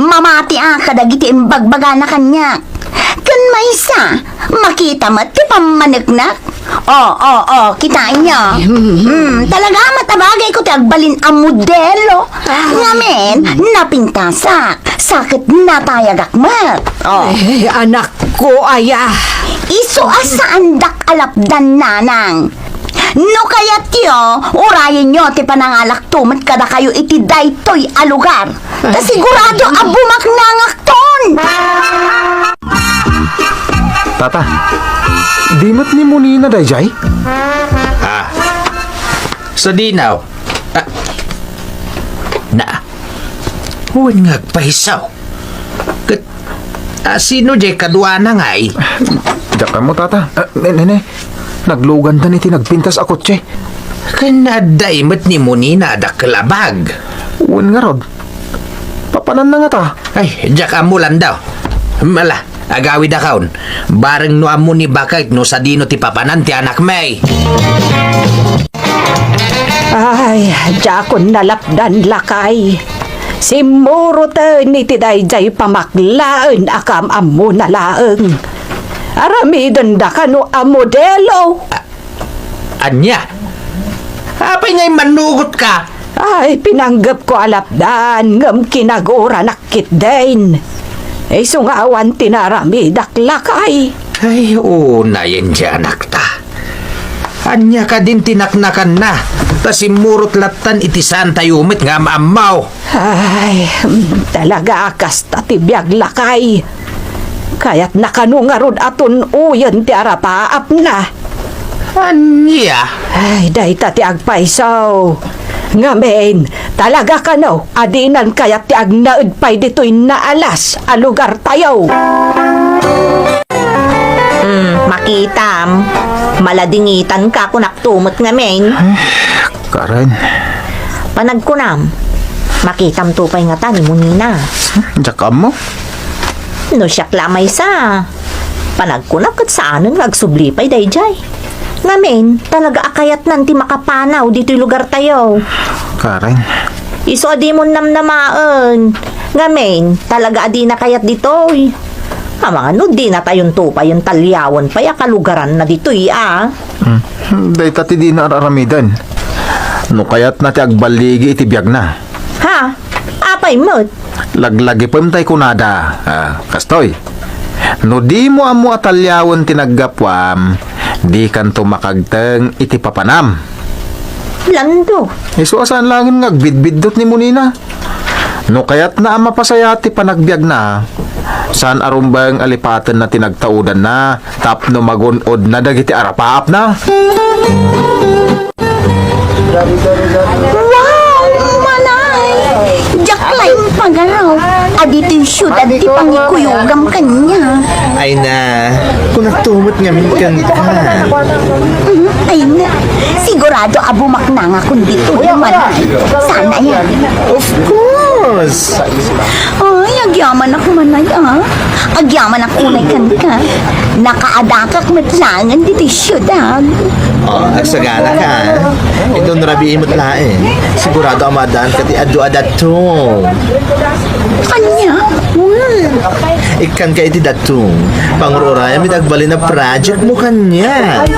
Mamati a kadagiti imbagbagana kaniak. Ken maysa, makita met ti pammaneknek. Oh, oh, oh, kitaenyo. Hmm, talaga met a bagayko ti agbalin a modelo. Ah. Ngamin, napintasak. Sa ket natayagak met. Oh. Eh, anakko aya. Isu a saandak a lapdan, nanang. No kayatyo, urayenyo ti panangalakto met kadakayo iti daytoy a lugar. Ta sigurado a bumaknangakton! Tata, di met ni Monina daydiay? Ah, sadino? Ah, na, wen nga agpayso. Ket, ah, sino diay kaduana ngay? Diak ammo, Tata. Ah, ne, ne, ne. Naglugandan iti nagpintas a kotse. Ken adda met ni Monina a dakkel a bag. Wen ngarud. Papananna ngata? Ay, diak ammo, Landau. Mala, agawidakon. Bareng no ammo ni baket no sadino ti papanan ti anakmi. Ay, diakon nalapdan, lakay. Simmuroten iti daydiay pamaklaen a kaam-ammona laeng. Aramidendaka no a modelo. A-, ania? Apay ngay mannugotka? Ay, pinanggepko a lapdan, ngem kinaguranak ketdin. Isu nga awan ti naaramidak, lakay. Ay, unayen ti anakta. Ania kadin ti naknakanna? Ta simmurot lattan iti saantayo met nga am-ammo. Ay, mm, talaga a kasta ti biag, lakay. Kayatna kano ngarud a tun-oyen ti arapaapna. Ania? Ay, dayta ti agpayso. Ngamin, talaga kano a dinan kayat ti agnaed pay ditoy naalas a lugartayo? Hmm, makitam. Maladingitanka, kunakto met ngamin. Karen. Panagkunam, makitamto pay ngata ni Monina. Diak ammo. No siak la maysa, panagkunam ket saanen nga agsubli pay daydiay. Ngamin, talaga a kayatnan ti makapanaw ditoy lugartayo. Karen. Isu a dimon namnamaen. Ngamin, talaga a dina kayat ditoy. Amangan no dinatayonto payen taliawen pay a kalugaranna ditoy a. Hmm. Dayta ti dina ar-aramiden. No kayatna ti agballigi iti biagna. Ha? Apay met? Laglagipem tay kunada. Ah, kastoy. No dimo ammo a taliawen ti naggapuam, dikanto makagteng iti papanam. Lando. Isu a saan laengen nga agbidbiddut ni Monina. No kayatna a mapasaya ti panagbiagna, saan a rumbeng a lipatenna ti nagtaudanna tapno magun-odna dagiti arapaapna. Wow, manay! Diak laeng pagaraw a ditoy siudad ti pangikuyogam kaniak. Ay na, kunakto met ngamin kenka. Mhm, ay na, sigurado a bumaknangakon ditoy, manay. Saan aya? Of course! Ay, agyamanak, manay, a. Agyamanak unay kenka. Nakaadakak met laengen ditoy siudad. Oh, agsagana ka, a. Idun rabii met laeng. Sigurado a maaddaanka ti adu a dadduma. Ania? Ikkanka iti dadduma. Pangur-urayam iti agbalin a projectmo kaniak.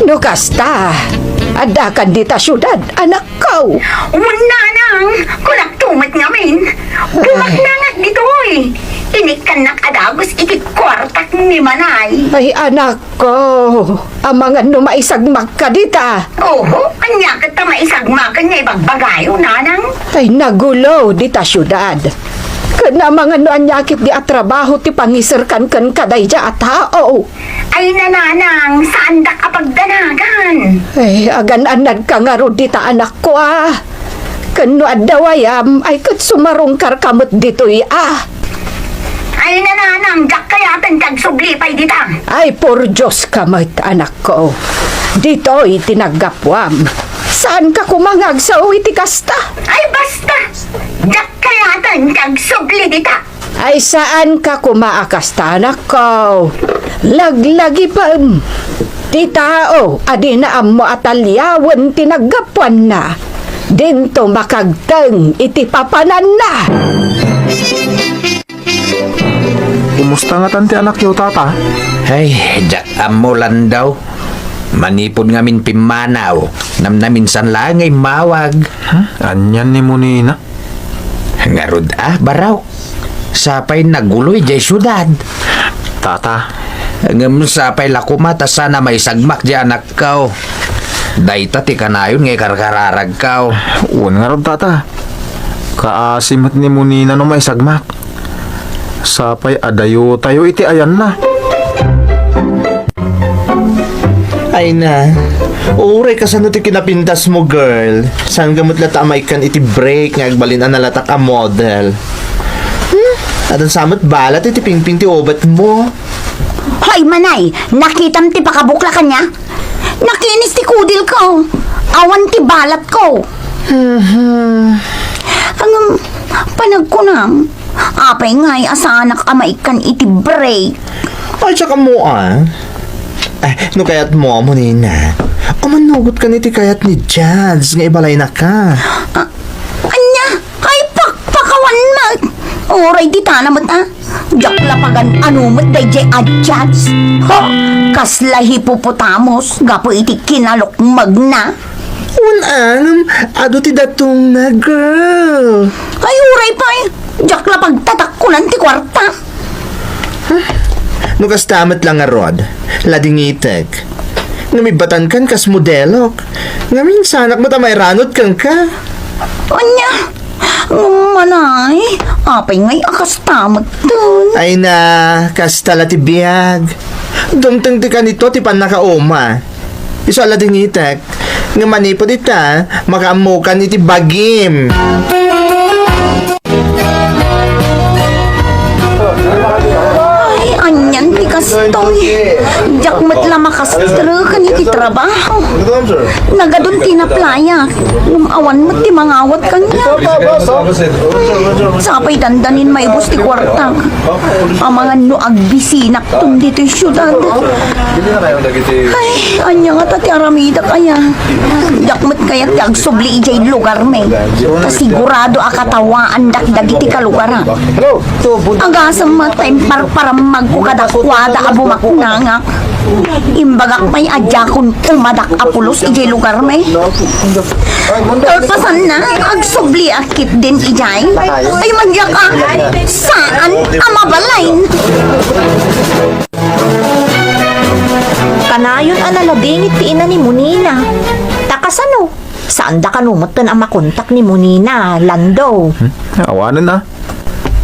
No kasta, addakan dita siudad, anakko. Wen, nanang, kunakto met ngamin. Bumaknangak ditoy. Inikkannak a dagus iti kuartak ni manay. Ay, anakko, amangan no maisagmakka dita. Oho, ania ket ta maisagmaken nga ibagbagayo, nanang? Ay, nagulo dita siudad. Ken amangan no ania ketdi a trabaho ti pangiserkan kenka daydiay a tao. Ay, nanang, saandak a pagdanagan. Ay, agan-annadka ngarud dita, anakko, a. Ken no adda wayam, ay ket sumarungkarka met ditoy, a. Ay, nanang, diak kayaten ti agsubli pay dita. Ay, purdios ka met, anakko. Ditoy ti naggapuam. Saanka koma nga agsao iti kasta? Ay, basta! Diak kayaten ti agsubli dita. Ay, saanka koma a kasta, anakko. Laglagipem. Ti tao a dina ammo a taliawen ti naggapuanna, dinto makagteng iti papananna. Kumusta ngatan ti anakyo, Tata? Ay, diak ammo, Landau. Manipud ngamin pimmanaw, namnaminsan laeng nga immawag. Hmm? Anian ni Monina? Ngarud a, Barok. Sapay nagulo idiay siudad. Tata, Ngem sapay la koma ta saan a maisagmak diay anakko. Dayta ti kanayon nga ikarkararagko. Wen ngarud, tata. Kaasi met ni Monina no maisagmak. Sapay adayotayo iti ayanna. Ay na, uray kasano ti kinapintasmo, girl? Saan ka met latta a maikkan iti break nga agbalin a nalatak a model? Hmm? Adda sa met balat iti pingping ti ubetmo. Hoy, Manay! Nakitam ti pakabukla kaniak? Nakinis ti kudilko. Awan ti balatko. Mhm. Ngem, panagkunam, apay ngay a saanak a maikkan iti break? Ay, tsaka mo, ah. Eh, no kayatmo, Monina, umanugotkan iti kayat ni Jads nga ibalaynaka. Ah, ania? Ay, pakpakawan met! Uray ditana met, ah. Diak la pagan-ano met daydiay a Jads. Ha? Kasla hipopotamos gapu iti kinalukmegna. Wen, ngem adu ti datongna, girl. Ay, uray pay. Diak la pagtatakkonan ti kuarta. No kasta met la ngarud, ladingitek. Ngem ibbatankan kas modelok. Ngamin, saanak met a mairanod kenka. Ania? Ngem, Manay, apay ngay a kasta met ten? Ay na, kasta la ti biag. Dumteng ti kanito ti pannakauma. Isu a ladingitek. Ngem manipud ita, makaammokan iti bagim. Ay, anian ti kastoy. Diak met la makastreken iti trabaho. Nagadun ti naplayak. Ngem awan met ti mangawat kaniak. Sapay dandanin maibus ti kuartak. Amangan no agbisinak ton ditoy siudad. Ay, ania ngata ti aramidak aya? Diak met kayat ti agsubli idiay lugarmi. Ta sigurado a katawaandak dagiti kalugarak. Agasem met ta imparparammagko kadakuada a bumaknangak. Imbagak pay a diakon umadak a pulos idiay lugarmi. Kalpasanna, agsubliak ketdin idiay. Ay, madiak a, saan a mabalin. Kanayon a naladingit ti ina ni Monina. Ta kasano? Saanda kano metten a makontak ni Monina, Lando? Hmm? Awanen a.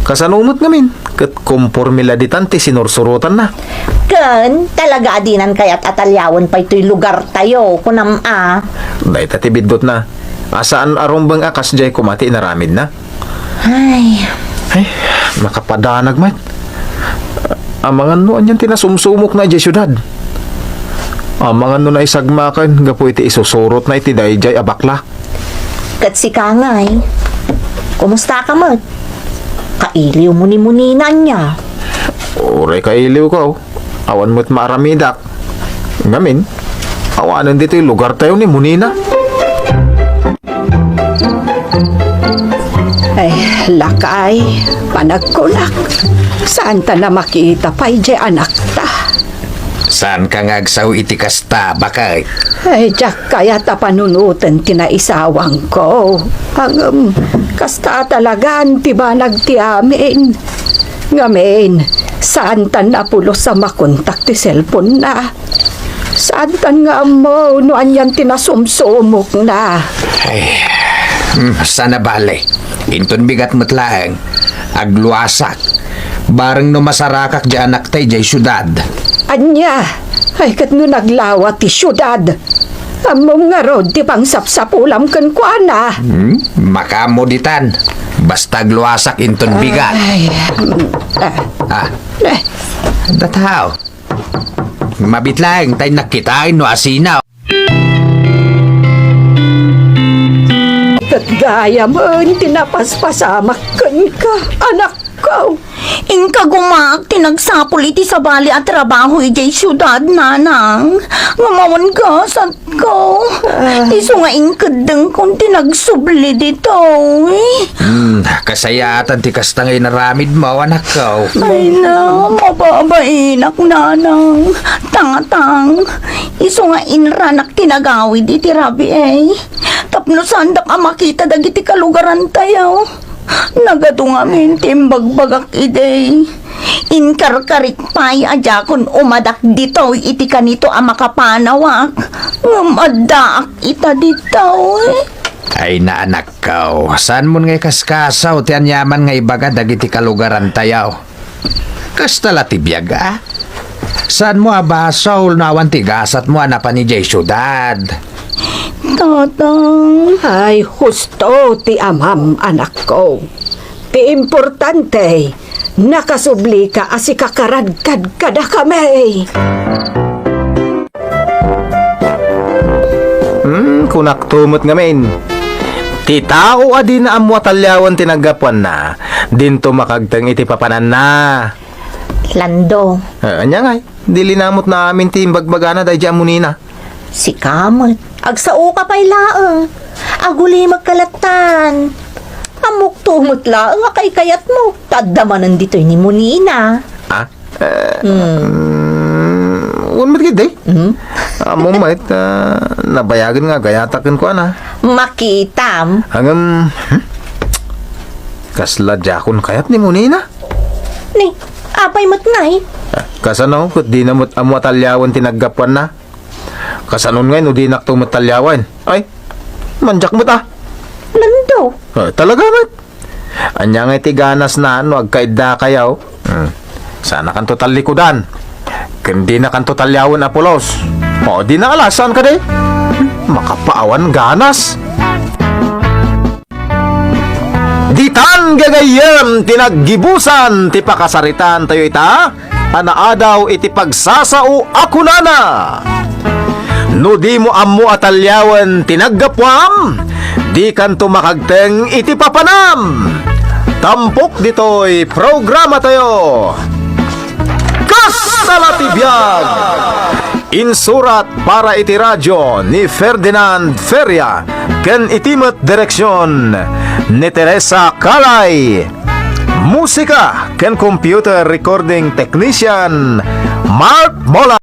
Kasano met ngamin? Ket komporme la ditan ti sinursurotanna. Ken, talaga a dinan kayat a taliawen pay toy lugartayo, kunam a. Dayta ti biddutna. A saan a rumbeng a kasdiay koma ti inaramidna. Ay. Ay, makapadanag met. Amangan no anian ti nasumsumokna idiay siudad. Amangan no naisagmaken gapu iti isusurotna iti daydiay a bakla. Ket sika ngay, kumustaka met? Kailiwmo ni Monina ania? Uray kailiwko. Awan met maaramidak. Ngamin, awanen ditoy lugartayo ni Monina. Ay, lakay, panagkunak. Saanta a makita pay diay anakta? Saanka nga agsao iti kasta, baket? Ay, diak kayat a panunoten ti naisawangko. Ngem, kasta a talagan ti banag ti amin. Ngamin, saantan a pulos a makontak ti cellphone-na. Saantan nga ammo no anian ti nasumsumokna. Ay, hmm, saan a bale. Inton bigat met laeng, agluasak. Bareng no masarakak diay anakta idiay siudad. Ania? Ay, ket no naglawa ti siudad, ammom ngarud ti pangsapsapulam kenkuana. Hmm? Makaammo ditan. Basta agluasak inton bigat. Ay, mm, ah. Ah. Eh. Adda tao. Mabit laeng ta innak kitaen no asina. Ket gayamen ti napaspasamak kenka, anakko. Inka gumaak ti nagsapul iti sabali a trabaho idiay siudad, nanang. Ngem awan gasatko. Ah. Isu nga inkeddengkon ti nagsubli ditoy. Hmm, kasayaatan ti kasta nga inaramidmo, anakko. Ay na, mababainak, nanang. Tangatang, isu nga inranak ti nagawid iti rabii. Tapno saandak a makita dagiti kalugarantayo. Nagadu ngamin ti imbagbagak idi. Inkarkarik pay a diakon umadak ditoy iti kanito a makapanawak. Ngem addaak ita ditoy. Ay, naanakko, saanmon nga ikaskasaw ti aniaman nga ibaga dagiti kalugarantayo? Kasta la ti biag, a? Saanmo a basol no awan ti gasatmo a napan idiay siudad? Tatang. Ay, husto ti amam, anakko. Ti importante, nakasublika a sikakarad kadkadakami. Hmm, kunakto met ngamin. Ti tao a dina ammo a taliawen ti naggapuanna, dinto makagteng iti papananna. Lando. Eh, ania ngay? Di linamutna amin ti imbagbagana daydi a munina. Sika met, agsaoka pay laeng. Agulimekka lattan. Ammokto met laeng a kaykayatmo. Ta adda manen ditoy ni munina. Ah? Eh, Hmm. mm, wen met gid, eh. Hmm? Ammom met, ah, nabayagen nga agayata kenkuana. Makitam. Ngem, hmm? Kasla diakon kayat ni munina? Ni, apay met ngay? Ah, kasano ket dina met ammo a taliawen ti naggapuanna? Kasanon ngay no dinakto met taliawen? Ay, mandiak met, a. Lando. Ah, talaga met. Ania ngay ti ganasna no agkaiddakayo? Hmm. Saannakanto tallikudan. Ken dinakanto taliawen a pulos. O, dina a la, saan kadi? Makapaawan ganas. Ditan gagayyem ti naggibusan ti pakasaritaantayo ita a naadaw iti pagsasao a kunana, "No dimo ammo a taliawen ti naggapuam, dikanto makagteng iti papanam." Tampok ditoy programatayo. Kasta la ti biag! Insurat para iti radio ni Ferdinand Feria ken iti met direksion ni Teresa Calay. Musika ken computer recording technician, Mark Mola.